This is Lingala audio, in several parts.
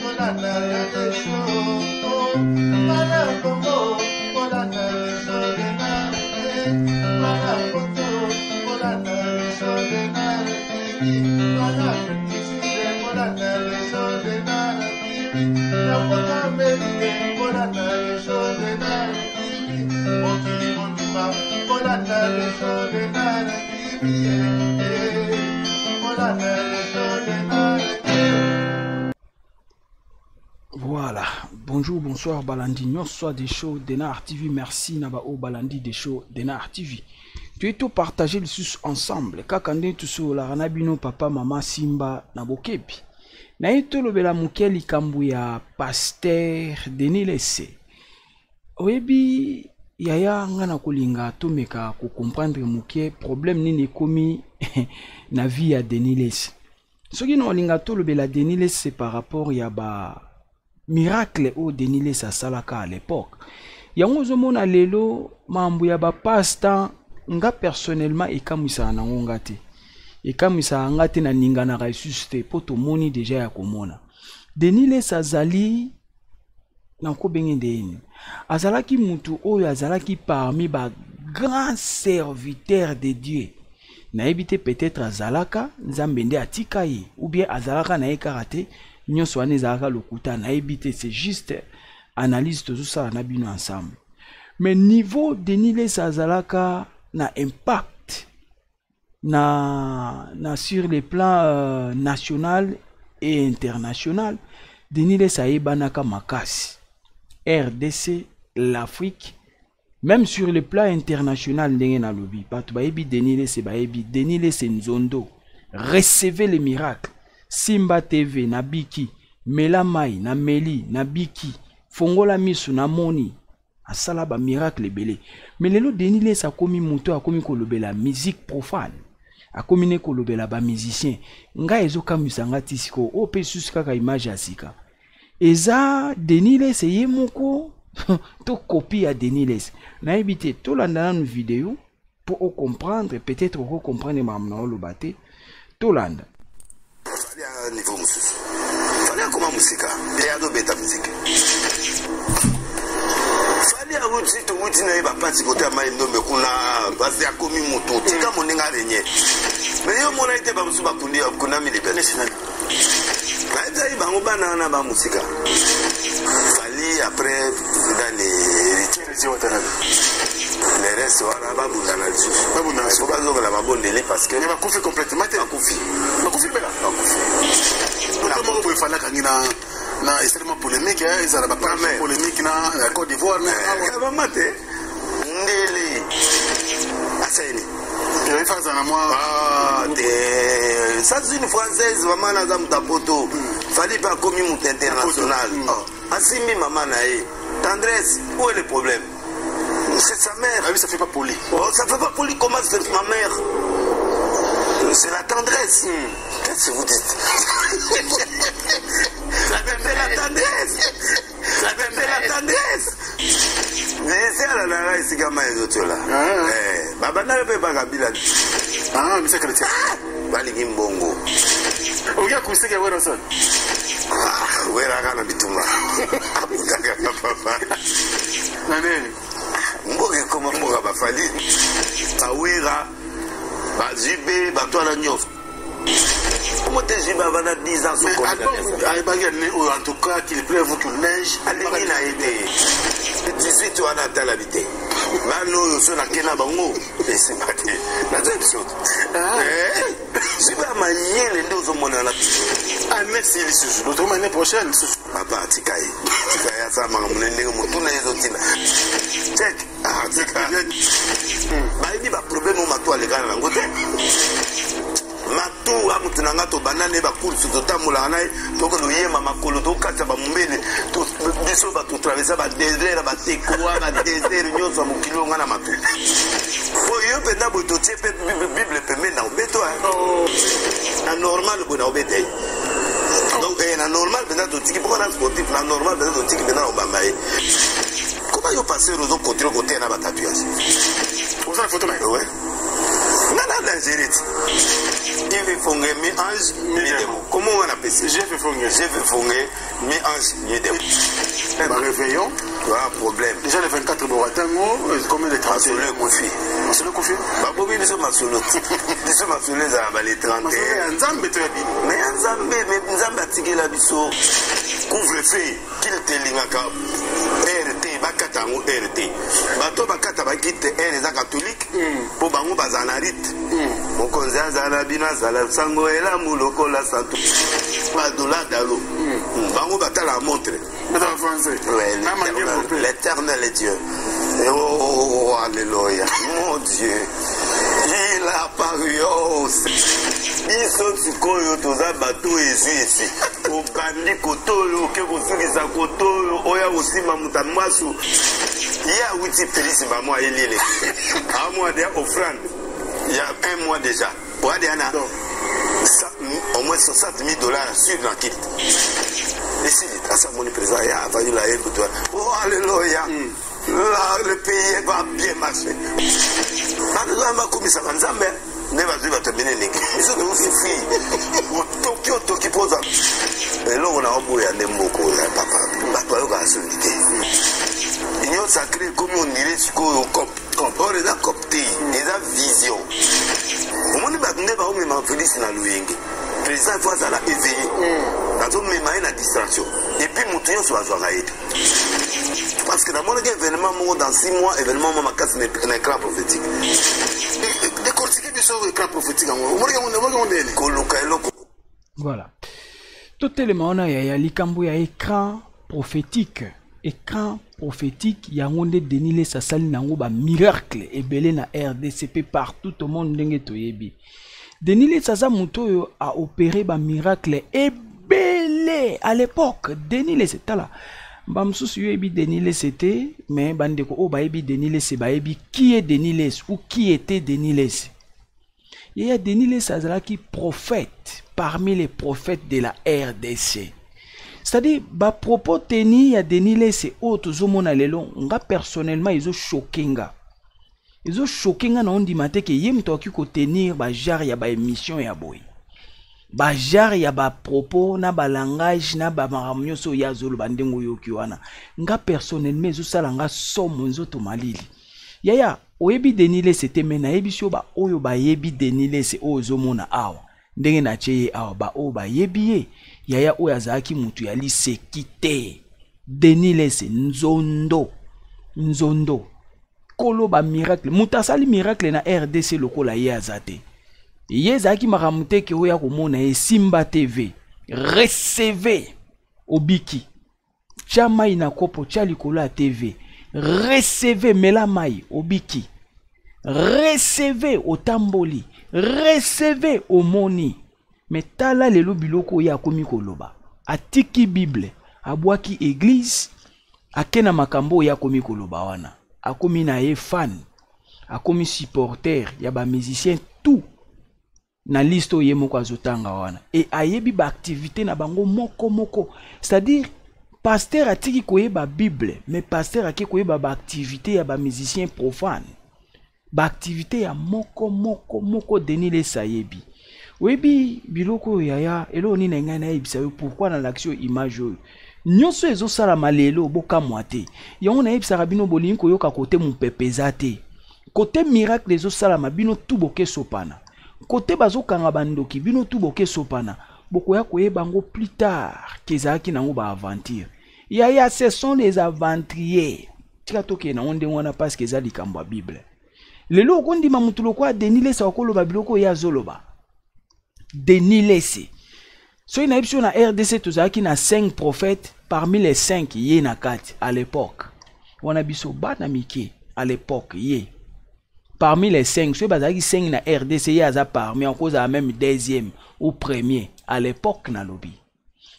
Kolanda Desho, Bana Congo, Kolanda Desho Denard, Bana Poto, Kolanda Desho Denard TV, Bana Afrique, Kolanda Desho Denard TV, na Poto Amerique, Kolanda Desho Denard TV, mokili mobimba, Kolanda Desho Denard TV, Kolanda Desho Denard TV. Voilà, bonjour, bonsoir Balandi nyonso des shows Denard TV, merci na ba o Balandi des shows Denard TV. Tu es tout partager lisusu ensemble kaka nde tosololaka na bino papa mama Simba na bokebi. Na ye tolobela moke likambo ya pasteur Denis Lesse. Oyebi yaya nga na kolinga tomeka ko comprendre moke problème nini ekomi na vie ya Denis Lesse. Soki na olinga tolobela Denis Lesse par rapport ya ba miracle oyo Denis Lesse asalaka à l'époque. Yango ozomona lelo mambo ya ba passe-temps nga personnellement ekamwisaka nango nga te. Ekamwisaka nga te na ninganaka lisusu te po tomoni deja ya komona. Denis Lesse azali na kobenge ndeni azalaki mutu oyo azalaki parmi ba grands serviteurs de Dieu. Nayebi te peut-être azalaka Nzambe nde atika ye ou bien azalaka na ye kaka te, nyonso wana ezalaka lokuta, nayebi te, c'est juste analyse tozosala na bino ensemble. Mais niveau Denis Lesse azalaka na impact na sur le plan national et international, Denis Lesse ayebanaka makasi RDC, l'Afrique, même sur le plan international ndenge nalobi bato bayebi Denis Lesse, bayebi Denis Lesse nzondo, recevez les miracles, Simba TV na biki, mela mai na meli na biki, fongola misu na moni, asala ba miracle ebele. Mais lelo Denis Lesse akomi moto akomi kolobela musique profane, akomi ne kolobela ba musicien. Ngai ezokamwisa nga ti sikoyo, oyo pe susu kaka image ya sika. Eza Denis Lesse ye moko to copie ya Denis Lesse. Nayebi te, tolanda nanu video po o comprendre, peut-être oko comprendre makambo na oloba te. Tolanda. Fally a niveau mosusu. Fally akoma mosika, ye azobeta musique. Fally awuti, towuti na ye bapasi kote ya mai ndombe kuna, basi akomi moto, tika moninga arenye. Mais yo omonaki te bamosusu bakundi, bakundami libele. Bayebisaki bango bana wana ba mosika. Fally après nani héritier Watanabe. Le reste wana babundana lisusu. Babundana lisusu. Faut bazongela mabondeli parce que Mais bakufi complètement te. Bakufi. Bakufi bela. Bakufi. Moto moko boye Fally akangi na esalema polémique, hein, ezala ba page Amen. polémique na Côte d'Ivoire, na Eh, awa. vraiment te. Ndele. Asayeli. Il faut azala mwa Ah, te. Ça c'est une française, maman naza moto ya poto. Fally pe akomi moto international. Oh, asimbi maman na ye. Tendresse, où est le problème? C'est sa mère. Ah oui, ça fait pas poli. Oh, ça fait pas poli, comment c'est ma mère? C'est la tendresse. Qu'est-ce que vous dites? C'est la tendresse. C'est la tendresse. Mais c'est la nana ici kama ezotiola. Eh, baba na pe bakabila. Ah, mais c'est chrétien. Ah, balingi mbongo. Oya kuseka wera sana. Ah, wera kana bitumba. Abutaka papa. Na nini? Mboka ekoma mboka bafali. Bawera, bazibe, bato wana nyonso. Comment t'es jibe avant 10 ans, Mais soko album, na ayebaki ya nini oyo, en tout cas, qu'il pleuve ou qu'il neige, alingi na ye te. 18 wana atalabi te. Bana oyo so nake na bango, esimba te. Naza biso te. Eh, jibe ya mayele nde ozomona na Ah, merci lisusu. L'autre année prochaine, lisusu. Papa, tika ye. Tika ye, asala makambo na ndenge motu na ye ezotinda. Check. Ah, tika. Bayebi ba problème oyo matu alekana nango te. Matu a motu na nga tobanda na ye ba course totambolaka na ye, tokende koyema makolo, tokatisa ba mombele, biso bato totraversa ba désert, ba tekoa, ba désert nyonso ya mokili oyo nga na matu. Po yo mpenza boye totie mpe Bible pembeni na obeto, hein. Na normal boye na obeta ye. Donc, na normal mpenza totiki, mpo na sportif, na normal mpenza totiki mpenza na obamba ye. Comment yo pasteur ozo continuer koteya na ba tatouage? Oza na photo na ye? Ouais. Nga na dangereux ti. Yves Ifonge mi ange mi démon. Comment on appelle ça? Jeff Ifonge. Jeff Ifonge mi ange mi démon. Ba réveillon. Voilà problème. Déjà le 24 Boratango, combien de 30 Masolo ekufi. Masolo ekufi. Babomi biso masolo. Biso masolo ezala ba le 31. Masolo ya Nzambe to ya bino. Mais ya Nzambe, mais Nzambe atikela biso couvre-feu qu'il te lingaka RT bakata yango RT. Bato bakata bakite R eza catholique mpo bango bazala na rite. Mokonzi azala bino azala sango elamu lokola santu. Badola dalo. Bango batala montre. Ouais, l'éternel est Dieu. Oh, alléluia. Mon Dieu. Il a apparu. Oh, biso sikoyo toza bato ezwi esi obandi koto oyo oke kosukisa koto oyo oya kosimba moto ya mwasu ye awuti Félix bamo ayeli eleki amwa deya offrande ya un mois déjà oya deya na au moins 60 000 dollars sur na kit esili asa moni président ya avayula ye kutu oh alléluia. Là, le pays va bien marcher. Bato bakumisaka Nzambe nde bazwi bato minene biso tozosufri otoki otoki mpo ozwa eloko na oboya nde moko ya papa bato bayokaka soni te. Union sacrée ekomi ondire sikoyo cop or eza cop te, eza vision. Omoni bato nde baomema Félix na loyenge. Président faut azala éveillé, nazomema ye na distraction et puis motu nyonso bazwaka ye te parce que namonaki événement moko dans 6 mois, événement moko makasi na écran prophétique. Décortiquer biso écran prophétique yango, omonaki yango ndeni? Koluka eloko. Voilà, totelema wana ya likambo ya écran prophétique. Écran prophétique yango nde Denis Lessie asali nango bamiracle ebele na RDC mpe partout au monde. Ndenge toyebi, Denis Lessie aza moto oyo aopéré bamiracle ebele à l'époque. Denis Lessie, tala bamosusu, yo oyebi Denis Lessie te, mais bandeko oyo bayebi Denis Lessie bayebi qui est Denis Lessie ou qui était Denis Lessie. Yeya Denis Lessie azalaki prophète parmi les prophètes de la RDC, c'est-à-dire bapropos teni ya Denis Lessie oyo tozomona lelo, nga personnellement ezochoquer nga, ezochoquer nga. Na ondima te ke ye moto akoki kotenir bagenre ya baémission ya boye, bagenre ya bapropos na balangage na bamakambo nyonso oyo azoloba. Ndenge oyoki wana, nga personnellement ezosala nga somo, nzoto malili. Yaya, oyebi Denis Lessie te, mais nayebi so baoyo bayebi Denis Lessie oyo ozomona awa, ndenge natie ye awa, baoyo bayebi ye, yaya, oyo azalaki motu ya liseki te. Denis Lessie nzondo nzondo koloba miracle, moto asali miracle na RDC lokola ye aza te. Ye ezalaki makambo te ke oyo akomona ye Simba TV, recevez, obiki. Tia mai na kopo, tia likolo ya TV, recevez, mela mai, obiki. Recevez, otamboli. Recevez, omoni. Mais tala lelo biloko oyo akomi koloba. Atiki Bible, abwaki église, ake na makambo oyo akomi koloba wana. Akomi na ye fan, akomi supporter ya bamusicien tout na liste oyo ye moko azotanga wana e ayebi baactivité na bango moko moko. C'est-à-dire pasteur atiki koyeba Bible, mais pasteur ake koyeba baactivité ya bamusicien profane, baactivité ya moko moko moko. Denis Lessie ayebi. Oyebi biloko oyo, yaya, eloko nini na ngai nayebisa yo? Pourquoi nalakisi oyo image oyo nyonso ezosalama lelo? Bokamwa te, yango nayebisaka bino, bolingi koyoka kote mopepe eza te, kote miracle ezosalama, bino tu bokesopana, kote bazokanga bandoki, bino tu bokesopana. Bokoya koyeba yango plus tard ke ezalaki nango baaventure. Yaya, ce sont les aventuriers. Tika tokende nango ndenge wana parce que eza likambo ya Bible. Lelo okondima motu lokola Denis Lessie akoloba biloko oyo azoloba? Denis Lessie, soki nayebi biso na RDC tozalaki na 5 prophètes, parmi les 5 ye na kati. À l'époque wana biso bana mike, à l'époque ye parmi les 5, soki bazalaki 5 na RDC, ye aza parmi, akozala même deuxième ou premier à l'époque nalobi.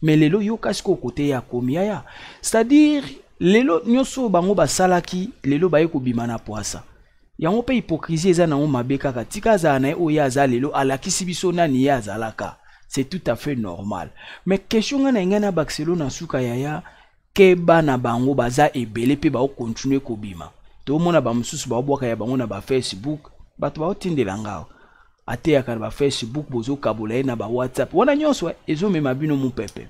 Mais lelo yoka sikoyo kote ye akomi, yaya. C'est-à-dire lelo nyonso oyo bango basalaki, lelo baye kobima na poasa yango mpe hypocrisie eza nango mabe kaka. Tika azala na ye oyo ye aza lelo, alakisi biso nani ye azalaka, c'est tout à fait normal. Mais question ngai na ngai na bakiselo na suka, yaya, keba na bango, baza ebele mpe baokontinue kobima. Tomona bamosusu baobwaka ya bango na bafacebook, bato baotindela ngao. Ateyaka na ba Facebook, bozokabola ye na ba WhatsApp. Wana nyonso ezomema bino mopepe.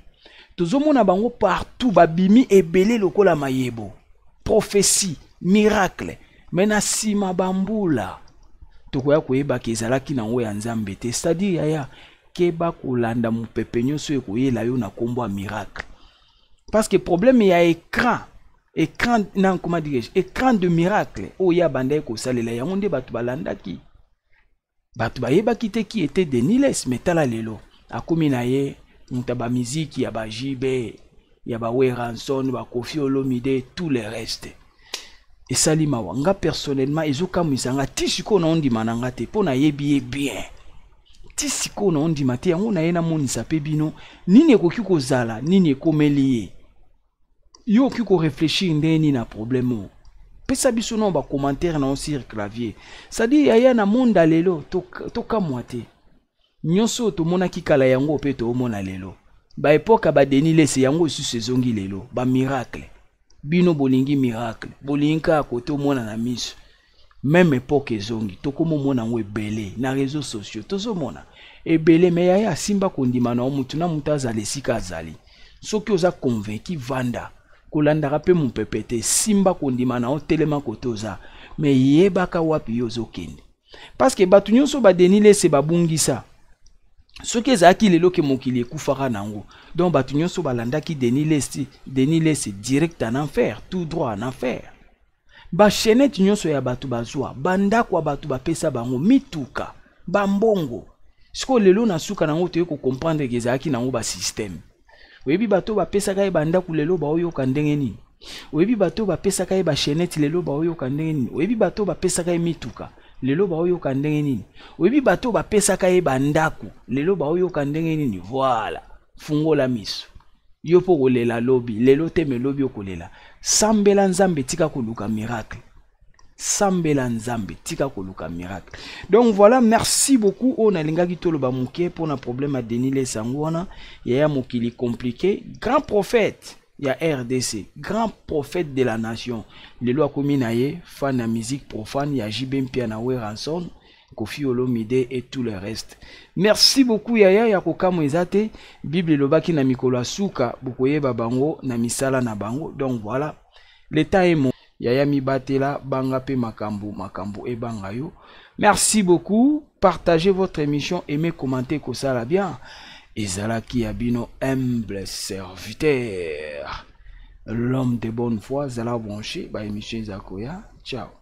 Tozomona bango partout, babimi ebele lokola mayebo. Prophétie, miracle. Mais na sima bambula tokoya koyeba ke ezalaki nango ya Nzambe te. C'est-à-dire yaya, keba kolanda mopepe nyonso ekoyela yo na kombo ya miracle. Parce que problème ya écran, écran na comment dirais-je, écran de miracle oyo ya bandaki kosalela yango nde bato balandaki. Bato bayebaki te qui était Denis Lessie, mais tala lelo akomi na ye moto ya ba musique ya ba JB, ya ba Werrason, ba Koffi Olomide, tout le reste. Esali mawa nga personnellement ezokamwisa nga ti sikoyo na ondima na nga te mpo nayebi ye bien. Ti sikoyo na ondima te, yango na ye namonisa pe bino nini ekoki kozala, nini ekomeli ye. Yo okoki korefléchir ndenge nini na problème oyo? Pesa biso nao ba commentaire na yo sur clavier. C'est-à-dire yaya na monde ya lelo tokamwa te. Nyonso oyo tomonaki kala yango pe toomona lelo. Ba époque ya ba Denis Lessie yango lisusu ezongi lelo, ba miracle. Bino bolingi miracle, bolingi kaka kote omona na miso. Même époque ezongi, tokomomona yango ebele na réseaux sociaux, tozomona ebele. Mais yaya asimba kondima na yo, mutu na mutu azala esika azali. Soki oza convaincu, vanda. Kolandaka pe mopepe te, simba kondima na yo, telema kote oza. Mais yebaka wapi yo ozokende. Parce que bato nyonso ba Denis Lessie babungisa. Soki ezalaki lelo ke mokili ekufaka nango. Donc bato nyonso balandaki Denis Lessie, Denis Lessie direct en enfer, tout droit en enfer. Ba chaînette nyonso ya bato bazwa, ba ndako ya bato bapesa bango, mituka, ba mbongo. Sikoyo lelo na suka nango toye ko comprendre ke ezalaki nango ba système. Oyebi bato bapesaka ye ba ndako lelo baoyoka ndenge nini? Oyebi bato bapesaka ye ba chaînette lelo baoyoka ndenge nini? Oyebi bato bapesaka ye mituka lelo baoyoka ndenge nini? Oyebi bato bapesaka ye ba ndako lelo baoyoka ndenge nini? Voilà, fungola miso. Yo po kolela lobi, lelo te me lobi okolela. Sambela Nzambe, tika koluka miracle. Sambela Nzambe, tika koluka miracle. Donc voilà, merci beaucoup. Oyo nalingaki toloba moke pona problème ya Denis Lessie yango wana, yaya mokili compliqué. Grand prophète ya RDC, grand prophète de la nation. Lelo akomi na ye fan ya musique profane ya JB Mpiana Werrason, Koffi Olomide et tout le reste. Merci beaucoup yaya ya kokamwa eza te. Bible elobaki na mikolo ya suka bokoyeba bango na misala na bango. Donc voilà, l'état est mon yaya mibatela banga pe makambo, makambo ebanga yo. Merci beaucoup. Partagez votre émission, aimez, commentez, kosala bien. Ezalaki ya bino humble serviteur, l'homme de bonne foi, zala branché ba émission ezakoya. Ciao.